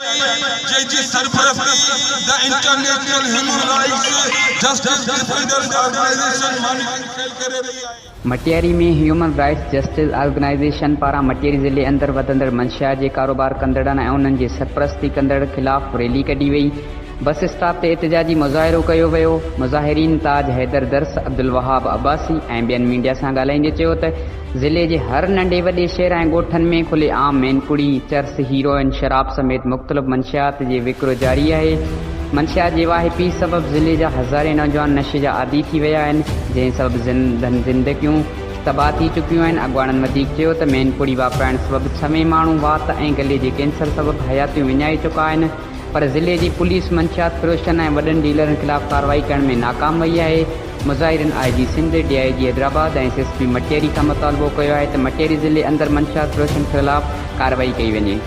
جنهن جي سرپرستي the international human rights justice defenders organisation Manikar Khel ڪري رهي آهي. Matiari ۾ human rights justice organisation پاران مٽياري ضلعي اندر وڌندڙ منشيات جي ڪاروبار ڪندڙن ۽ انهن جي سرپرستي ڪندڙن خلاف ريلي ڪڍي وئي، بس اسٽاپ تي احتجاجي مظاهرو ڪيو ويو، مظاهرين تاج حيدر درس، عبدالوهاب عباسي ۽ ٻين ميڊيا سان ڳالهائيندي چيو ته ضلعي جي هر ننڍي وڏي شهر ۽ ڳوٺن ۾ کلي عام مينپڙي، چرس، هيروئن، شراب سميت مختلف منشيات جي وڪرو جاري آهي، منشيات جي واهپي سبب ضلعي جا هزارين نوجوان نشي جا عادي ٿي ويا آهن، جنهن سبب سندن زندگيون تباهه ٿي چڪيون آهن، اڳواڻن وڌيڪ چيو ته مينپڙي واپرائڻ سبب سوين ماڻهو وات ۽ گلي جي ڪينسر سبب حياتيون وڃائي چڪا آهن، پر ضلعي جي پوليس منشيات فروشن ۽ وڏن ڊيلرن خلاف ڪارروائي ڪرڻ ۾ ناڪام وئي آهي، مظاهرين I G Sindh, D I G Hyderabad ۽ S S P Matiari کان مطالبو ڪيو آهي ته مٽياري ضلعي اندر منشيات فروشن خلاف ڪارروائي ڪئي وڃي.